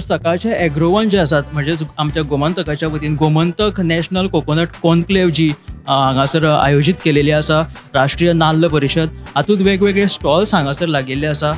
सकाळचे एग्रोवन जे आसात म्हणजेच आमच्या गोमंतकाच्या वतीन गोमंतक नॅशनल कोकोनट कॉन्क्लेव जी हांगासर आयोजीत केलेली आसा, राष्ट्रीय नाल्ल परिशद, हातूंत वेगवेगळे स्टॉल्स हांगासर लागिल्ले आसा.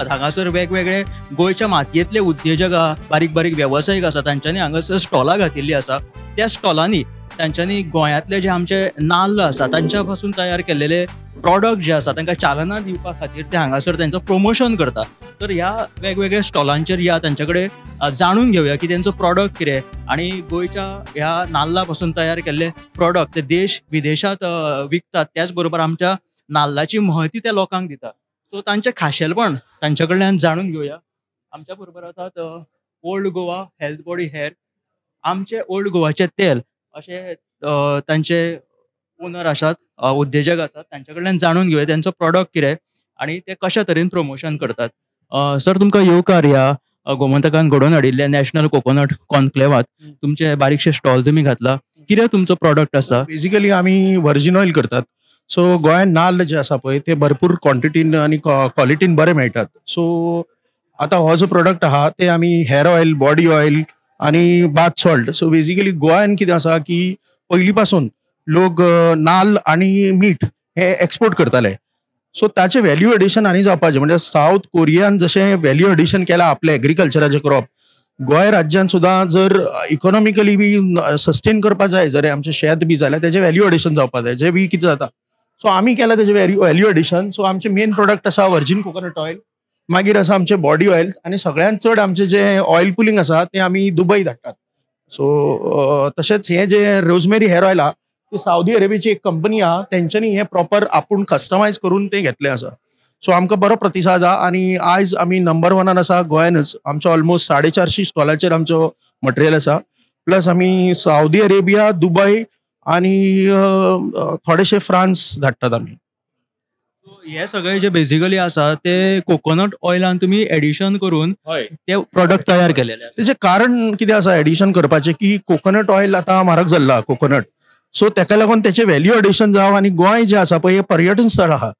हांगासर वेगवेगळे गोंयच्या मातयेंतले उद्देजक आहा, बारीक बारीक वेवसायीक आसा, तांच्यांनी हांगासर स्टॉलां घातिल्लीं आसा. त्या स्टॉलांनी तांच्यांनी गोंयांतले जे आमचे नाल्ल आसा तांच्या पासून तयार केल्लेले प्रॉडक्ट जे आसा तांकां चालना दिवपा खातीर ते हांगासर तांचो प्रमोशन करता. तर ह्या वेगवेगळ्या स्टॉलांचेर या तांचे कडेन जाणून घेवया की तेंचो प्रॉडक्ट कितें आनी गोंयच्या ह्या नाल्ला पासून तयार केल्ले प्रॉडक्ट ते देश विदेशांत विकतात, त्याच बरोबर आमच्या नाल्लाची महती त्या लोकांक दिता. सो तांचें खाशेलपण तांचे कडल्यान जाणून घेवया. आमच्या बरोबर आसात old Goa health body hair, आमचे ओल्ड गोवाचें तेल अशें तांचे ओनर आसात, उद्देजक आसात, तांचे कडल्यान जाणून घेवया तेंचो प्रॉडक्ट कितें आनी ते कशा तरेन प्रमोशन करतात. सर, तुमकां येवकार ह्या गोमंतकान घडोवन हाडिल्ल्या नॅशनल कोकोनट कॉन्क्लेवात. तुमचे बारीकशे स्टॉल तुमी घातला, कितें तुमचो प्रॉडक्ट आसा? बेजिकली आमी वर्जीन ऑयल करतात. सो गोंयांत नाल्ल जे आसा पळय ते भरपूर क्वॉन्टिटीन आनी क्वॉलिटीन बरे मेळटात. सो आतां हो जो प्रोडक्ट आहा ते आमी हेअर ऑयल, बॉडी ऑयल आनी बाथ सॉल्ट. सो बेजिकली गोंयांत कितें आसा की पयलीं पासून लोक नाल्ल आनी मीठ हे एक्सपोर्ट करताले. सो ताचें व्हॅल्यू एडिशन आनी जावपाचें, म्हणजे सावथ कोरियान जशें व्हॅल्यू एडिशन केलां आपलें एग्रीकल्चराचें क्रॉप, गोंय राज्यान सुद्दां जर इकॉनॉमिकली बी सस्टेन करपा जाय जर आमचें शेत बी जाल्यार तेजें व्हॅल्यू एडिशन जावपा जाय, जें बी कितें जाता. सो आमी केलां तेजें व्हॅल्यू एडिशन. सो आमचें मेन प्रोडक्ट आसा वर्जीन कोकोनट ऑयल, मागीर आसा आमचें बॉडी ऑयल, आनी सगळ्यांत चड आमचें जें ऑयल पुलींग आसा तें आमी दुबय धाडटात. सो तशेंच हें जें रोजमेरी हेअर ऑयल आहा ती सावदी अरेबियाची एक कंपनी आहा, तेंच्यांनी हें प्रॉपर आपूण कस्टमायज करून तें घेतलें आसा. सो आमकां बरो प्रतिसाद आहा आनी आयज आमी नंबर वनान आसा गोंयानच. आमचो ऑलमोस्ट 450 स्टॉलाचेर आमचो मटेरियल आसा. प्लस आमी सावदी अरेबिया, दुबय आनी थोडेशे फ्रांस धाडटात आमी. हे सगळे जे बेसिकली आसा ते कोकोनट ऑयलान तुमी एडिशन करून ते प्रॉडक्ट तयार केलेले. तेचें कारण कितें आसा एडिशन करपाचें की कोकोनट ऑयल आतां म्हारग जाल्ला कोकोनट, सो तेका लागून तेचें व्हॅल्यू एडिशन जावं आनी गोंय जें आसा पळय हें पर्यटन स्थळ आहा,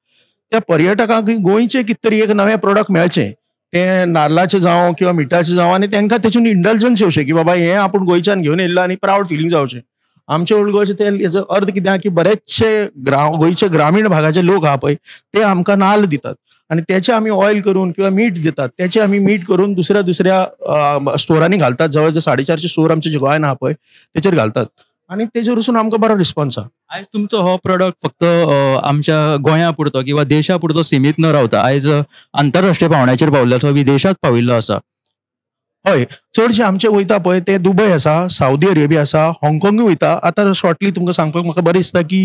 त्या पर्यटकांक गोंयचें कितें तरी एक नवें प्रोडक्ट मेळचें, तें नाल्लाचें जावं किंवा मिठाचें जावं, आनी तेंकां तेतून इंडल्जन्स येवचें की बाबा हें आपूण गोंयच्यान घेवन येयलां आनी प्रावड फिलींग जावचें. आमचे ओल्ड गोंयचें तेल हेजो अर्थ कितें आहा की बरेचशे गोंयचे ग्रामीण भागाचे लोक आहा पळय ते आमकां नाल्ल दितात आनी तेचें आमी ऑयल करून किंवा मीठ दितात, तेचें आमी मीठ करून दुसऱ्या दुसऱ्या स्टोरांनी घालतात. जवळ जवळ 450 स्टोर आमचे जे गोंयान आहा पळय तेचेर घालतात आनी तेजेर वचून आमकां बरो रिस्पॉन्स आहा. आयज तुमचो हो प्रोडक्ट फक्त आमच्या गोंया पुरतो किंवा देशा पुरतो सीमित न रावता आयज आंतरराष्ट्रीय पावंड्याचेर पाविल्लो आसा, विदेशांत पाविल्लो आसा. हय, चडशे आमचे वयता पळय ते दुबय आसा, सावदी अरेबिया आसा, हाँगकाँगूय वयता. आतां शॉर्टली तुमकां सांगपाक म्हाका बरें दिसता की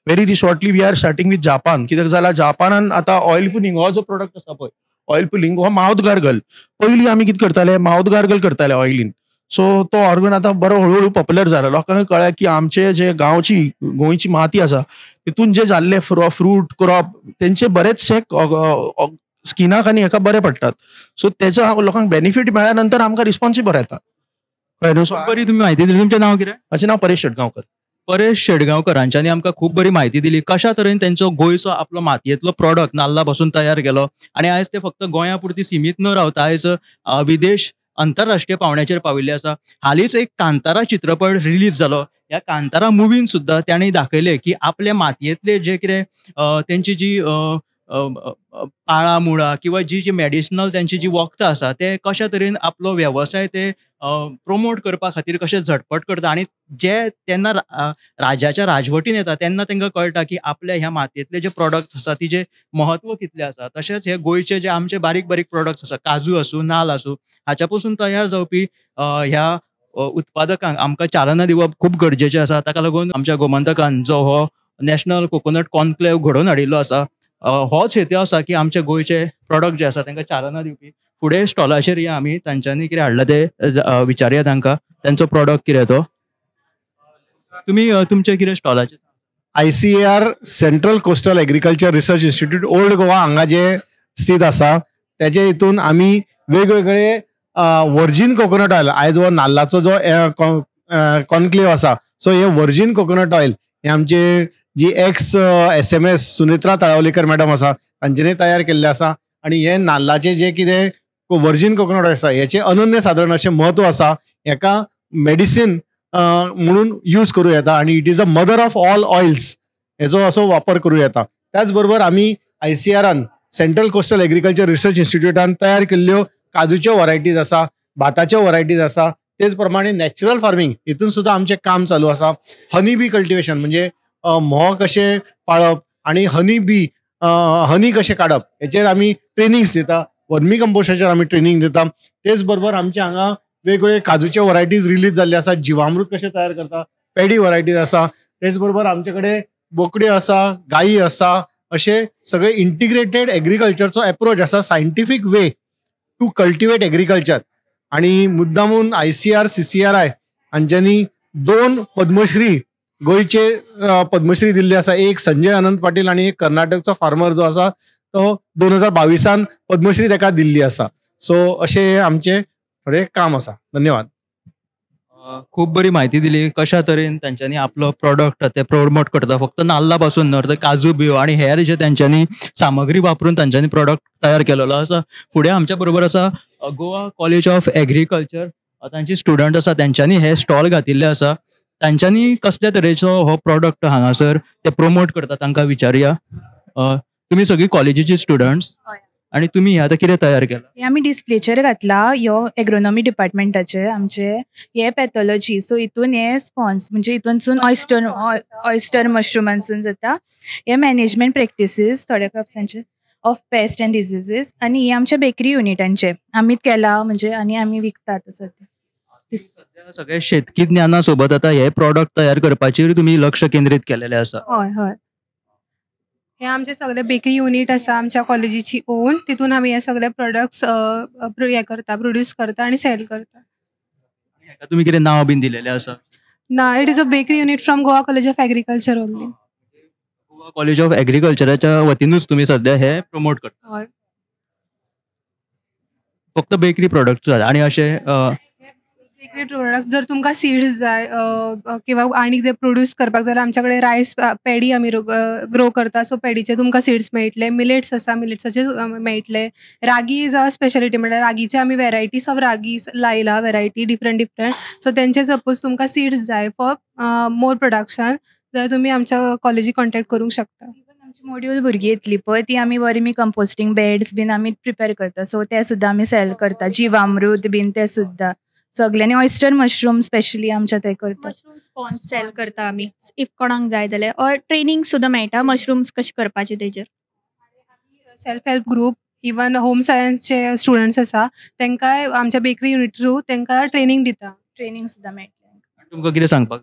very shortly we are starting with Japan. कित्याक जाल्यार जापानान आतां ऑयल पुलींग हो जो प्रोडक्ट आसा पळय, ऑयल पुलींग हो मावथ गार्गल, पयलीं आमी कितें करताले मावथ गार्गल करताले ऑयलीन. सो तो ऑर्गन आतां बरो हळू हळू पॉप्युलर जाला. लोकांक कळ्ळें की आमचे जे गांवची गोंयची माती आसा तितून जे जाल्ले फ्रूट क्रॉप तेंचे बरेचशे स्किनाक आनी हेका बरें पडटात. सो तेचो लोकांक बेनिफीट मेळ्ळ्या नंतर आमकां रिस्पॉन्सूय बरो येता. कळ्ळें न्हू? सो बरी तुमी म्हायती दिली. तुमचें नांव कितें? म्हाजें नांव परेश शेटगांवकर. परेश शेटगांवकर हांच्यांनी आमकां खूब बरी म्हायती दिली कशा तरेन तेंचो गोंयचो आपलो मातयेंतलो प्रॉडक्ट नाल्ला पासून तयार केलो आनी आयज ते फक्त गोंया पुरती सीमीत न रावता आयज विदेश आंतरराष्ट्रीय पावंड्याचेर पाविल्ले आसा. हालींच एक कांतारा चित्रपट रिलीज जालो, ह्या कांतारा मुवीन सुद्दां तांणी दाखयलें की आपल्या मातयेंतले जे कितें तेंची जी पाळां मुळां किंवा जी जी मेडिसिनल तेंची जी वखदां आसा ते कशा तरेन आपलो वेवसाय ते प्रोमोट करपा खातीर कशें झटपट करता आनी जे तेन्ना राजाच्या राजवटीन येता तेन्ना तांकां कळटा की आपल्या ह्या मातयेंतले जे प्रोडक्ट आसा तिजें महत्व कितलें आसा. तशेंच हे गोंयचे जे आमचे बारीक बारीक प्रोडक्ट्स आसा, काजू आसूं, नाल्ल आसूं, हाच्या पसून तयार जावपी ह्या उत्पादकांक आमकां चालना दिवप खूब गरजेचें आसा. ताका लागून आमच्या गोमंतकान जो हो नॅशनल कोकोनट कॉन्क्लेव घडोवन हाडिल्लो आसा, होच हेतू आसा की आमचे गोंयचे प्रोडक्ट जे आसा तांकां चालना दिवपी. फुडें स्टॉलाचेर या आमी तांच्यांनी कितें हाडलां तें विचारया तांकां, तांचो प्रोडक्ट कितें तो. तुमी तुमचें कितें स्टॉलाचेर? ICAR central coastal agriculture research institute old Goa हांगा जे स्थित आसा तेजे हितून आमी वेगवेगळे वर्जीन कोकोनट ऑयल, आयज हो नाल्लाचो जो कॉन्क्लेव आसा, सो हे वर्जीन कोकोनट ऑयल हे आमचे जी ex SMS Sunetra Talwalkar madam आसा तांच्यांनी तयार केल्ले आसा. आनी हे नाल्लाचे जे कितें वर्जीन कोकोनट आसा हेचें अनन्य सादारण अशें म्हत्व आसा. हेका मेडिसीन म्हणून यूज करूं येता आनी it is a mother of all oils हेचो असो वापर करूं येता. त्याच बरोबर आमी ICARन सेंट्रल कोस्टल एग्रीकल्चर रिसर्च इन्स्टिट्यूटान तयार केल्ल्यो काजूच्यो वरायटीज आसा, भाताच्यो वरायटीज आसा. तेच प्रमाणे नॅचरल फार्मींग हितून सुद्दां आमचें काम चालू आसा. हनी बी कल्टिवेशन म्हणजे म्होंव कशें पाळप आनी हनी बी हनी कशें काडप हेचेर आमी ट्रेनिंग्स दिता. वर्मी कंपोस्टाचेर आमी ट्रेनींग दिता. तेच बरोबर आमचे हांगा वेगवेगळे काजूचे वरायटीज रिलीज जाल्ले आसा. जिवामृत कशें तयार करता, पेडी वरायटीज आसा. तेच बरोबर आमचे कडेन बोकड्यो आसा, गायी आसा. अशे सगळे इंटिग्रेटेड एग्रीकल्चरचो एप्रोच आसा, scientific way to cultivate agriculture. आनी मुद्दामून ICAR CCRI हांच्यांनी 2 पद्मश्री गोंयचे पद्मश्री दिल्ले आसा. एक संजय अनंत पाटील आनी एक कर्नाटकचो फार्मर जो आसा तो 2022 पद्मश्री ताका दिल्ली आसा. सो अशें आमचें थोडें काम आसा. धन्यवाद. खूब बरी म्हायती दिली कशा तरेन तांच्यांनी आपलो प्रोडक्ट ते प्रमोट करता, फक्त नाल्ला पासून न्हय तर काजू बियो आनी हेर जे तांच्यांनी सामग्री वापरून तांच्यांनी प्रोडक्ट तयार केलेलो आसा. फुडें आमच्या बरोबर आसा गोवा कॉलेज ऑफ एग्रीकल्चर, तांची स्टुडंट आसा, तांच्यांनी हे स्टॉल घातिल्ले आसा. तांच्यांनी कसल्या तरेचो हो प्रोडक्ट हांगासर ते प्रमोट करता तांकां विचारुया. तुमी सगळी कॉलेजीची स्टुडंट्स आनी तुमी आतां कितें तयार केलां? हे आमी डिस्प्लेचेर घातला ह्यो एग्रोनॉमी डिपार्टमेंटाचे आमचे हे पॅथॉलॉजी. सो हितून हे स्पॉन्स म्हणजे हितूनसून ऑयस्टर ऑयस्टर मशरुमांसून जाता. हे मॅनेजमेंट प्रॅक्टिसीस थोड्या क्रॉप्सांचे ऑफ पेस्ट अँड डिझिजीस. आनी हे आमच्या बेकरी युनिटांचे आमी केला म्हणजे आनी आमी विकतात सद्या. सद्या सगळे शेतकी ज्ञाना सोबत आतां हे प्रोडक्ट तयार करपाचेर तुमी लक्ष केंद्रीत केलेलें आसा. हय हय, हे आमचे सगळे बेकरी युनीट आसा आमच्या कॉलेजीची ओन, तितून आमी हे सगळे प्रोडक्ट्स हे करता, प्रोड्यूस करता आनी सेल करता. हेका तुमी कितें नांव बीन दिलेलें आसा? ना, it is a bakery unit from Goa college of agriculture only. Goa college of एग्रीकल्चराच्या वतीनूच तुमी सद्या हे प्रमोट करता? हय. फक्त बेकरी प्रोडक्ट्स आनी अशें बेकरी प्रोडक्ट्स जर तुमकां सीड्स जाय किंवा आनी कितें प्रोड्यूस करपाक जाल्यार आमच्या कडेन रायस पेडी आमी ग्रो करता, सो पेडीचे तुमकां सीड्स मेळटले. मिलेट्स आसा, मिलेट्साचे मेळटले. रागी is our speciality, म्हणल्यार रागीचे आमी वेरायटीज ऑफ रागी लायला, वेरायटी डिफरंट डिफरंट. सो तेंचे सपोज तुमकां सीड्स जाय फॉर मोर प्रोडक्शन जाल्यार तुमी आमच्या कॉलेजीक कॉन्टेक्ट करूंक शकता. आमची मॉड्यूल भुरगीं येतली पळय ती आमी वर्मी कंपोस्टींग बेड्स बीन आमी प्रिपेर करता, सो ते सुद्दां आमी सेल करता. जिवामृत बीन ते सुद्दां सगल्यांनी. ऑयस्टर मशरूम स्पेशली आमच्या थंय करता. मशरूम स्पॉन्स सेल करता आमी if कोणाक जाय जाल्यार, ऑर ट्रेनींग सुद्दां मेळटा मशरूम्स कशें करपाचे तेजेर. Self help group even home सायन्सचे स्टुडंट्स आसा तांकांय आमच्या बेकरी युनीट थ्रू तांकां ट्रेनींग दिता. ट्रेनींग सुद्दां मेळटलें. तुमकां कितें सांगपाक?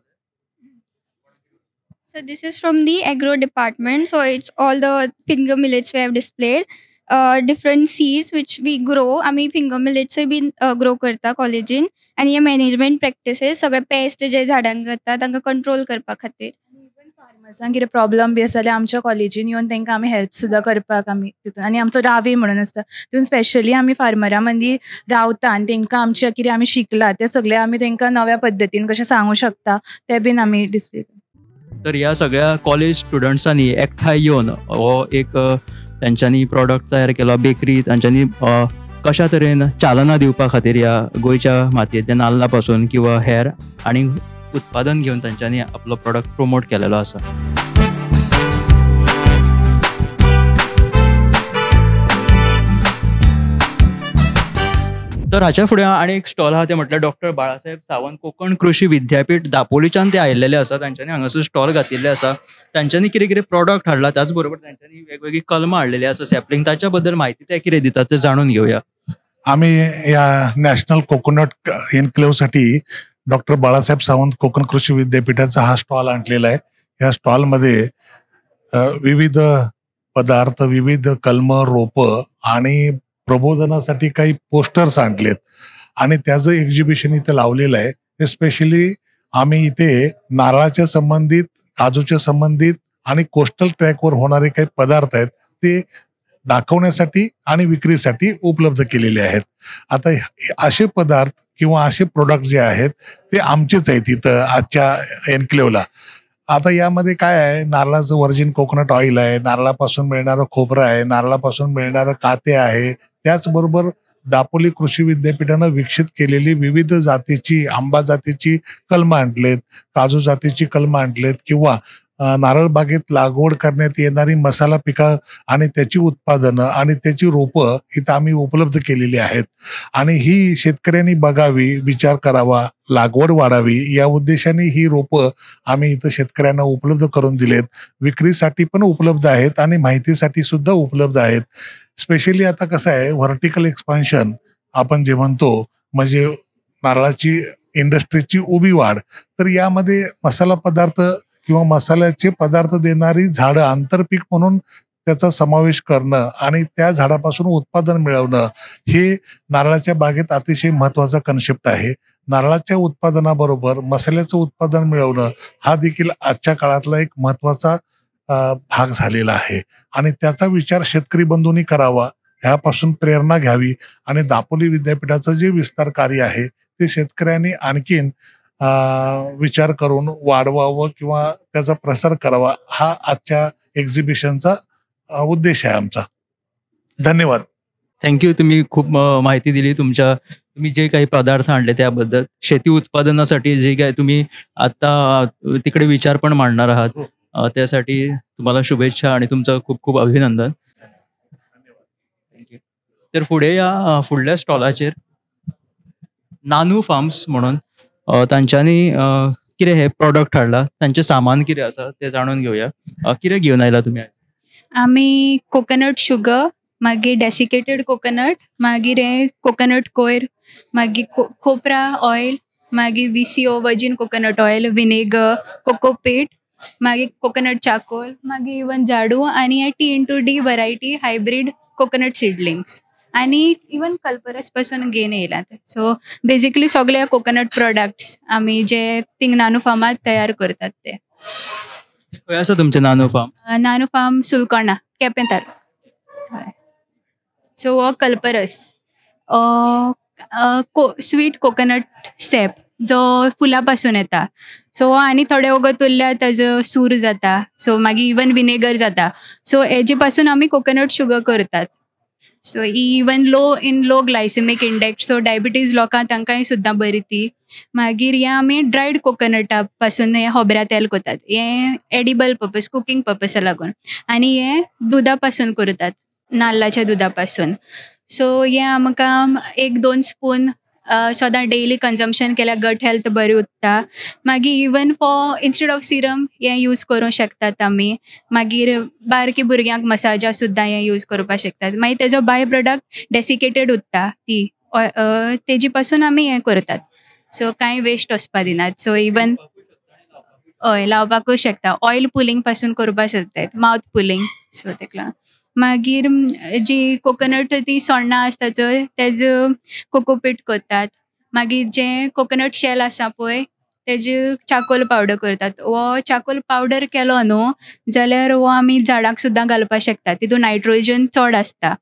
So this is from the agro department. So it's all the finger millets we have displayed. Different seeds which we grow. आमी finger millets bin grow करता कॉलेजीन. आनी हे मॅनेजमेंट प्रॅक्टिसेस सगळे पेस्ट जे झाडांक जाता तांकां कंट्रोल करपा खातीर. इवन फार्मर्सांक कितें प्रॉब्लम बी आसा जाल्यार आमच्या कॉलेजीन येवन तांकां आमी हेल्प सुद्दां करपाक आमी तितून. आनी आमचो रावे म्हणून आसता तितून स्पेशली आमी फार्मरां मदीं रावता आनी तांकां आमचें कितें आमी शिकलां तें सगळें आमी तांकां नव्या पद्दतीन कशें सांगूं शकता तें बीन आमी डिस्प्ले. तर ह्या सगळ्या कॉलेज स्टुडंट्सांनी एकठांय येवन हो एक तांच्यांनी प्रोडक्ट तयार केलो बेकरी, तांच्यांनी कशा तरेन चालना दिवपा खातीर ह्या गोंयच्या मातयेंतल्या नाल्ला पासून किंवा हेर आनी उत्पादन घेवन तांच्यांनी आपलो प्रोडक्ट प्रमोट केलेलो आसा. तर हाच्या फुडें आनी एक स्टॉल आहा ते म्हटल्यार डॉक्टर बाळासाहेब सावंत कोंकण कृषी विद्यापीठ दापोलीच्यान ते आयिल्ले आसा. तांच्यांनी हांगासर स्टॉल घातिल्ले आसा. तांच्यांनी कितें कितें प्रोडक्ट हाडला, त्याच बरोबर तांच्यांनी वेगवेगळी कलमां हाडलेली आसा सॅपलिंग, ताच्या बद्दल म्हायती ते कितें दितात ते जाणून घेवया. आम्ही या नॅशनल कोकोनट एन्क्लेव्हसाठी डॉक्टर बाळासाहेब सावंत कोकण कृषी विद्यापीठाचा हा स्टॉल आणलेला आहे. या स्टॉलमध्ये विविध पदार्थ, विविध कलमं, रोपं आणि प्रबोधनासाठी काही पोस्टर्स आणलेत आणि त्याचं एक्झिबिशन इथे लावलेलं आहे. ते स्पेशली आम्ही इथे नारळाच्या संबंधित, काजूच्या संबंधित आणि कोस्टल ट्रॅकवर होणारे काही पदार्थ आहेत ते दाखवण्यासाठी आणि विक्रीसाठी उपलब्ध केलेले आहेत. आता असे पदार्थ किंवा असे प्रोडक्ट जे आहेत ते आमचेच आहेत इथं आजच्या एन्क्लेव्हला. आता यामध्ये काय आहे, नारळाचं व्हर्जिन कोकोनट ऑइल आहे, नारळापासून मिळणारं खोबरं आहे, नारळापासून मिळणारं काते आहे, त्याचबरोबर दापोली कृषी विद्यापीठानं विकसित केलेली विविध जातीची आंबा जातीची कलमं आणलेत, काजू जातीची कलमं आणलेत किंवा नारळ बागेत लागवड करण्यात येणारी मसाला पिकं आणि त्याची उत्पादनं आणि त्याची रोपं इथं आम्ही उपलब्ध केलेली आहेत. आणि ही शेतकऱ्यांनी बघावी, विचार करावा, लागवड वाढावी या उद्देशाने ही रोपं आम्ही इथं शेतकऱ्यांना उपलब्ध करून दिलेत. विक्रीसाठी पण उपलब्ध आहेत आणि माहितीसाठी सुद्धा उपलब्ध आहेत. स्पेशली आता कसं आहे, व्हर्टिकल एक्सपान्शन आपण जे म्हणतो, म्हणजे नारळाची इंडस्ट्रीची उभी वाढ, तर यामध्ये मसाला पदार्थ किंवा मसाल्याचे पदार्थ देणारी झाडं आंतरपीक म्हणून त्याचा समावेश करणं आणि त्या झाडापासून उत्पादन मिळवणं हे नारळाच्या बागेत अतिशय महत्त्वाचा कन्सेप्ट आहे. नारळाच्या उत्पादनाबरोबर मसाल्याचं उत्पादन मिळवणं हा देखील आजच्या काळातला एक महत्त्वाचा भाग झालेला आहे आणि त्याचा विचार शेतकरी बंधूंनी करावा, ह्यापासून प्रेरणा घ्यावी आणि दापोली विद्यापीठाचं जे विस्तार कार्य आहे ते शेतकऱ्यांनी आणखीन विचार करून वाढवावं किंवा त्याचा प्रसार करावा, हा आजच्या एक्झिबिशनचा उद्देश आहे आमचा. धन्यवाद. Thank you. तुम्ही खूप माहिती दिली तुमच्या, तुम्ही जे काही पदार्थ आणले त्याबद्दल, शेती उत्पादनासाठी जे काही तुम्ही आता तिकडे विचार पण मांडणार आहात, त्यासाठी तुम्हाला शुभेच्छा आणि तुमचं खूप खूप अभिनंदन. Thank you. तर फुडें या फुडल्या स्टॉलाचेर नानू फार्म्स म्हणून तांच्यांनी कितें हे प्रोडक्ट हाडला, तांचें सामान कितें आसा तें जाणून घेवया. कितें घेवन आयला तुमी? आमी कोकोनट शुगर, मागीर डेसिकेटेड कोकोनट, मागीर हे कोकोनट कोयर, मागीर खोपरा ऑयल, मागीर VCO virgin coconut oil, vinegar, cocopeat, मागीर कोकोनट चाकोल, मागीर इवन झाडू आनी हे T into D variety hybrid coconut seedlings आनी इवन कल्परस पासून घेवन येयल्यात. सो बेजिकली सगळे कोकोनट प्रोडक्ट्स आमी जे थिंग नानू फार्मांत तयार करतात ते. खंय आसा तुमचें नानू फार्म? नानू फार्म सुलकोणा, केपें तालुको. हय. सो हो कल्परस, स्वीट कोकोनट सॅप जो फुलां पासून येता. सो हो आनी थोडे वगत उरल्यार ताजो सूर जाता, सो मागीर इवन विनेगर जाता. सो हेजे पासून आमी कोकोनट शुगर करतात. So even low in low glycemic index, so diabetes लोकांक तांकांय सुद्दां बरी ती. मागीर हें आमी ड्रायड कोकोनटा पासून हें होबऱ्या तेल करतात, हें एडिबल पर्पज, कुकींग पर्पसा लागून, आनी हें दुदा पासून करतात, नाल्लाच्या दुदा पासून. सो हें आमकां 1-2 स्पून सदां डेली कन्जम्पशन केल्यार गट हेल्थ बरी उरता. मागीर even for instead of serum हें यूज करूंक शकतात आमी. मागीर बारकी भुरग्यांक मसाजा सुद्दां हें यूज करपाक शकतात. मागीर तेजो बाय प्रोडक्ट डेसिकेटेड उरता ती, तेजी पासून आमी हें करतात. सो कांय वेस्ट वचपा दिनात. सो इवन हय लावपाकूय शकता, ऑयल पुलींग पासून करपाक शकतात, मावथ पुलींग. सो तेका लागून मागीर जी कोकोनट ती सोण्णां आसता चोय तेजो कोकोपीट करतात. मागीर जें कोकोनट शेल आसा पळय तेजे चाकोल पावडर करतात. हो चाकोल पावडर केलो न्हू जाल्यार हो आमी झाडांक सुद्दां घालपाक शकतात, तितून नायट्रोजन चड आसता.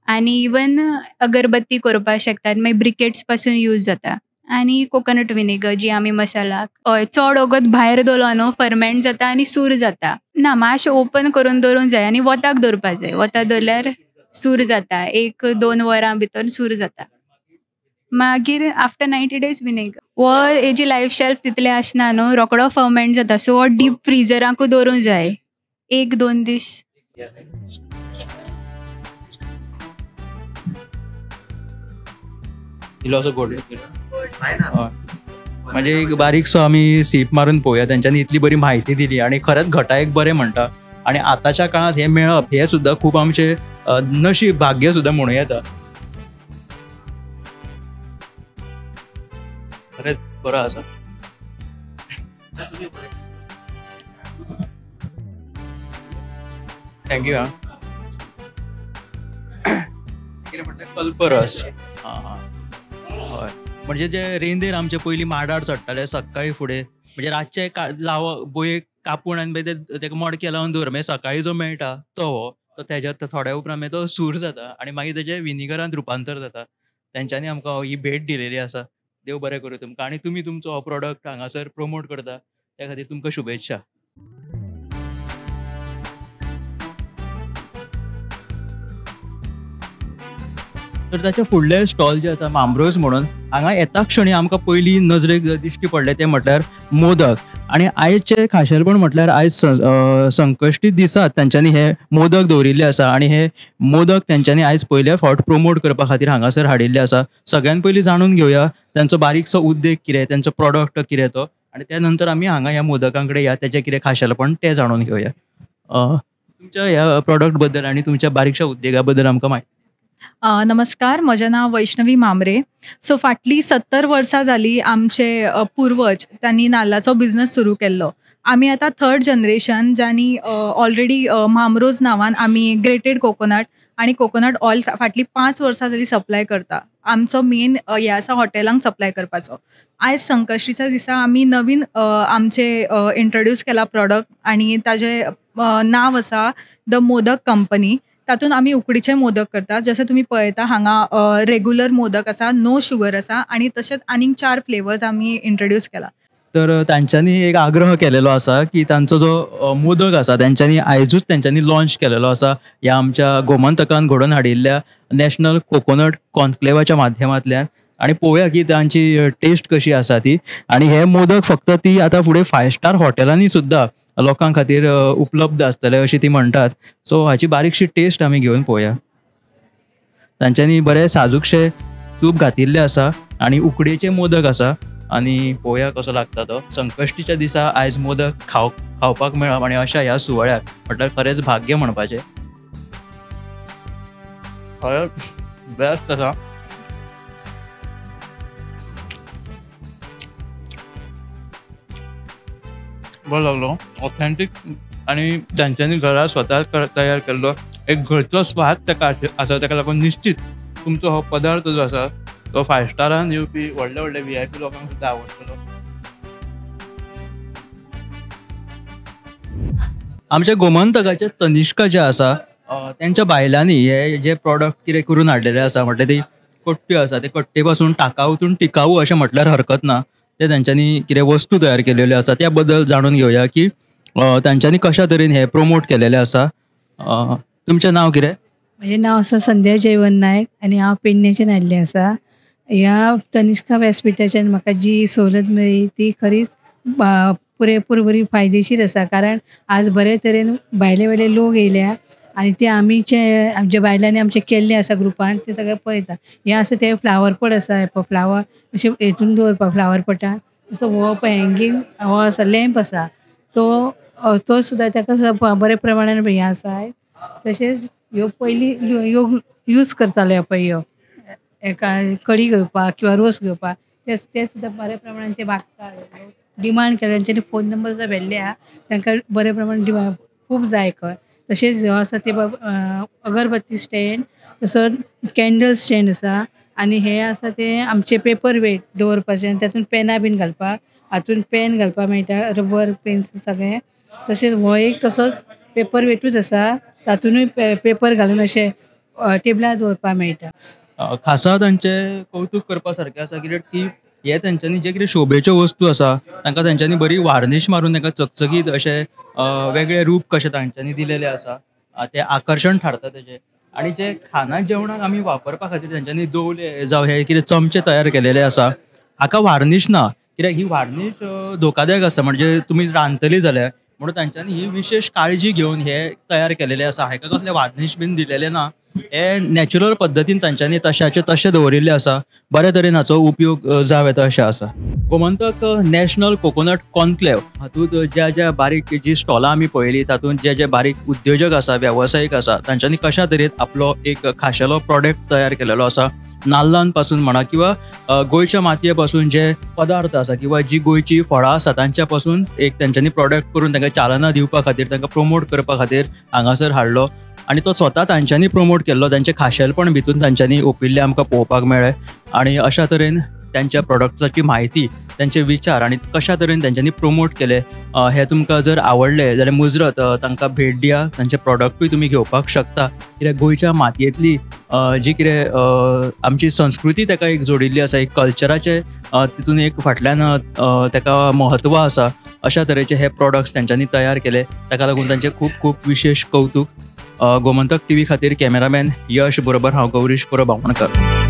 आनी इवन अगरबत्ती करपाक शकतात, मागीर ब्रिकेट्स पासून यूज जाता. आनी कोकोनट विनेगर जी आमी मसालाक, हय चड वगत भायर दवरलो न्हू फर्मेंट जाता आनी सूर जाता. ना मातशें ओपन करून दवरूंक जाय आनी वताक दवरपाक जाय, वताक दवरल्यार सूर जाता, 1-2 वरां भितर सूर जाता. मागीर आफ्टर 90 डेज विनेगर. हो हेजी लायफ शेल्फ तितले आसना न्हू, रोकडो फर्मेंट जाता. सो हो डीप फ्रिजराकूय दवरूंक जाय 1-2 दीस. इल्लोसो गोड म्हणजे एक बारीकसो आमी सीप मारून पळोवया. तेंच्यांनी इतली बरी म्हायती दिली आनी खरेंच घटायक बरें म्हणटा आनी आतांच्या काळांत हें मेळप हें सुद्दां खूब आमचें नशीब, भाग्य सुद्दां म्हणूं येता. खरेंच बरो आसा. Thank you. हा कितें म्हणटा, कल्परस. हां हां हय, म्हणजे जे रेंदेर आमचे पयलीं माडार चडटाले सकाळी फुडें, म्हणजे रातचे लाव बोयेक कापून आनी मागीर तेका मडके लावन दवर, मागीर सकाळी जो मेळटा तो हो, तो तेज्या थोड्या उपरांत मागीर तो सूर जाता आनी मागीर तेजें विनिगरांत रुपांतर जाता. तेंच्यांनी आमकां ही भेट दिलेली आसा. देव बरें करूं तुमकां आनी तुमी तुमचो हो प्रोडक्ट हांगासर प्रमोट करता त्या खातीर तुमकां शुभेच्छा. तर ताचे फुडले स्टॉल जे आसा मामरोज म्हणून हांगा येता क्षणी आमकां पयलीं नजरेक दिश्टी पडलें तें म्हटल्यार मोदक. आनी आयचे खाशेलपण म्हटल्यार आयज संकश्टी दिसात तांच्यांनी हे मोदक दवरिल्ले आसा आनी हे मोदक तांच्यांनी आयज पयले फावट प्रोमोट करपा खातीर हांगासर हाडिल्ले आसा. सगळ्यान पयलीं जाणून घेवया तांचो बारीकसो उद्देग कितें, तांचो प्रोडक्ट कितें तो, आनी त्या नंतर आमी हांगा ह्या मोदकां कडेन या तेचें कितें खाशेलपण तें जाणून घेवया. तुमच्या ह्या प्रोडक्ट बद्दल आनी तुमच्या बारीकशा उद्देगा बद्दल आमकां म्हायती. नमस्कार, म्हजें नांव वैष्णवी म्हांबरे. सो फाटलीं 70 वर्सां जालीं आमचे पुर्वज तांणी नाल्लाचो बिजनस सुरू केल्लो. आमी आतां थर्ड जनरेशन जांणी ऑलरेडी म्हामरोज नांवान आमी ग्रेटेड कोकोनट आनी कोकोनट ऑयल फाटलीं 5 वर्सां जालीं सप्लाय करता. आमचो मेन हें आसा हॉटेलांक सप्लाय करपाचो. आयज संकश्टीच्या दिसा आमी नवीन आमचे इंट्रोड्यूस केला प्रोडक्ट आनी ताजें नांव आसा the modak company. तातूंत आमी उकडीचे मोदक करतात. जशें तुमी पळयता हांगा रेगुलर मोदक आसा, नो शुगर आसा आनी तशेंच आनीक 4 फ्लेवर्स आमी इंट्रोड्यूस केला. तर तांच्यांनी एक आग्रह केलेलो आसा की तांचो जो मोदक आसा तांच्यांनी आयजूच तांच्यांनी लॉन्च केलेलो आसा ह्या आमच्या गोमंतकान घडोवन हाडिल्ल्या नॅशनल कोकोनट कॉन्क्लेवाच्या माध्यमांतल्यान. आनी पळोवया की तांची टेस्ट कशी आसा ती. आनी हे मोदक फक्त ती आतां फुडें 5 स्टार हॉटेलांनी सुद्दां लोकां खातीर उपलब्ध आसतले अशी ती म्हणटात. सो हाची बारीकशी टेस्ट आमी घेवन पळोवया. तांच्यांनी बरें साजूकशें तूप घातिल्लें आसा आनी उकडीचे मोदक आसा आनी पळोवया कसो लागता तो. संकश्टीच्या दिसा आयज मोदक खावपाक मेळप आनी अशा ह्या सुवाळ्याक म्हटल्यार खरेंच भाग्य म्हणपाचें. खरेंच बेस्ट आसा. बरो लागलो, ऑथेंटीक आनी तांच्यांनी घरा स्वता तयार केल्लो एक घरचो स्वाद ताका आसा. ताका लागून निश्चित तुमचो हो पदार्थ जो आसा तो 5 स्टारान येवपी व्हडले व्हडले VIP लोकांक सुद्दां आवडटलो. आमच्या गोमंतकाचे तनिष्का जे आसा त्यांच्या बायलांनी हे जे प्रोडक्ट कितें करून हाडलेले आसा म्हटल्यार ती कट्ट्यो आसा, ते कट्टे पासून टाकावतून टिकाऊ अशें म्हटल्यार हरकत ना, ते तांच्यांनी कितें वस्तू तयार केलेल्यो आसा त्या बद्दल जाणून घेवया की तांच्यांनी कशा तरेन हे प्रोमोट केलेले आसा. तुमचें नांव कितें? म्हजें नांव आसा संध्या जयवंत नायक आनी हांव पेडण्याच्यान आयिल्लें आसा. ह्या तनिष्का व्यासपिठाच्यान म्हाका जी सवलत मेळ्ळी ती खरीच पुरेपूर बरी फायदेशीर आसा, कारण आज बरे तरेन भायले भायले लोक येयल्या आनी ते आमीचे आमच्या बायलांनी आमचें केल्लें आसा ग्रुपान ते सगळें पळयता. हें आसा तें फ्लावर पॉट आसा, हे पळय फ्लावर अशें हेतून दवरपाक फ्लावर पॉटान. तसो हो पळय हँगींग हो आसा लॅम्प आसा तो तो सुद्दां ताका सुद्दां बऱ्या प्रमाणान हें आसा. तशेंच ह्यो पयलीं ह्यो यूज करताले पळय ह्यो एका कडी घेवपाक किंवा रोस घेवपाक ते सुद्दां बऱ्या प्रमाणान ते मागता, डिमांड केल्या. तेंच्यांनी फोन नंबर सुद्दां व्हेल्ले आहा, तांकां बऱ्या प्रमाणान डिमांड खूब जाय खंय. तशेंच हो आसा ते अगरबत्ती स्टँड, तसोच कॅन्डल स्टँड आसा आनी हे आसा ते आमचे पेपर वेट दवरपाचे आनी तातूंत पेनां बीन घालपाक, हातूंत पेन घालपाक मेळटा, रबर पेन्सील सगळें. तशेंच हो एक तसोच पेपर वेटूच आसा, तातूंतय पेपर घालून अशें टेबलार दवरपाक मेळटा. खासा तांचें कौतूक करपा सारकें आसा कित्याक की हे तेंच्यांनी जे कितें शोभेच्यो वस्तू आसा तांकां तेंच्यांनी बरी वार्निश मारून तांकां चकचकीत अशें वेगळे रूप कशें तांच्यांनी दिलेलें आसा, तें आकर्शण थारता तेजें. आनी जे खाना जेवणाक आमी वापरपा खातीर तेंच्यांनी दवले जावं हे कितें चमचे तयार केलेले आसा हाका वार्निश ना, कित्याक ही वार्निश धोकादायक आसा म्हणजे तुमी रांदतली जाल्यार, म्हणून तांच्यांनी ही विशेश काळजी घेवन हे तयार केलेले आसा. हाका कसलें वार्निश बीन दिलेलें ना, हे नॅचरल पद्दतीन तांच्यांनी तशाचे तशें दवरिल्लें आसा. बरे तरेन हाचो उपयोग जावं येता अशें आसा. गोमंतक नॅशनल कोकोनट कॉन्क्लेव हातूंत ज्या ज्या बारीक जी स्टॉलां आमी पळयली तातूंत जे जे बारीक उद्योजक आसा, वेवसायीक आसा तांच्यांनी कशा तरेन आपलो एक खाशेलो प्रोडक्ट तयार केलेलो आसा. नाल्लां पासून म्हणा किंवा गोंयच्या मातये पासून जे पदार्थ आसा किंवा जी गोंयची फळां आसा तांच्या पासून एक तांच्यांनी प्रोडक्ट करून तांकां चालना दिवपा खातीर, तांकां प्रोमोट करपा खातीर हांगासर हाडलो आनी तो स्वता तांच्यांनी प्रोमोट केल्लो. तांचें खाशेलपण भितून तांच्यांनी ओपिल्लें आमकां पळोवपाक मेळ्ळें आनी अशा तरेन त्यांच्या प्रोडक्टाची म्हायती, त्यांचे विचार आनी कशा तरेन तांच्यांनी प्रोमोट केले हे तुमकां जर आवडले जाल्यार मुजरत तांकां भेट दिया. तांचे प्रोडक्टूय तुमी घेवपाक शकता, कित्याक गोंयच्या मातयेंतली जी कितें आमची संस्कृती ताका एक जोडिल्ली आसा, एक कल्चराचें तितून एक फाटल्यान ताका म्हत्व आसा. अशा तरेचे हे प्रोडक्ट्स तांच्यांनी तयार केले, ताका लागून तांचें खूब खूब विशेश कौतूक. गोमंतक टीव्ही खातीर कॅमेरामॅन यश बरोबर हांव गौरीश परब बामणकर.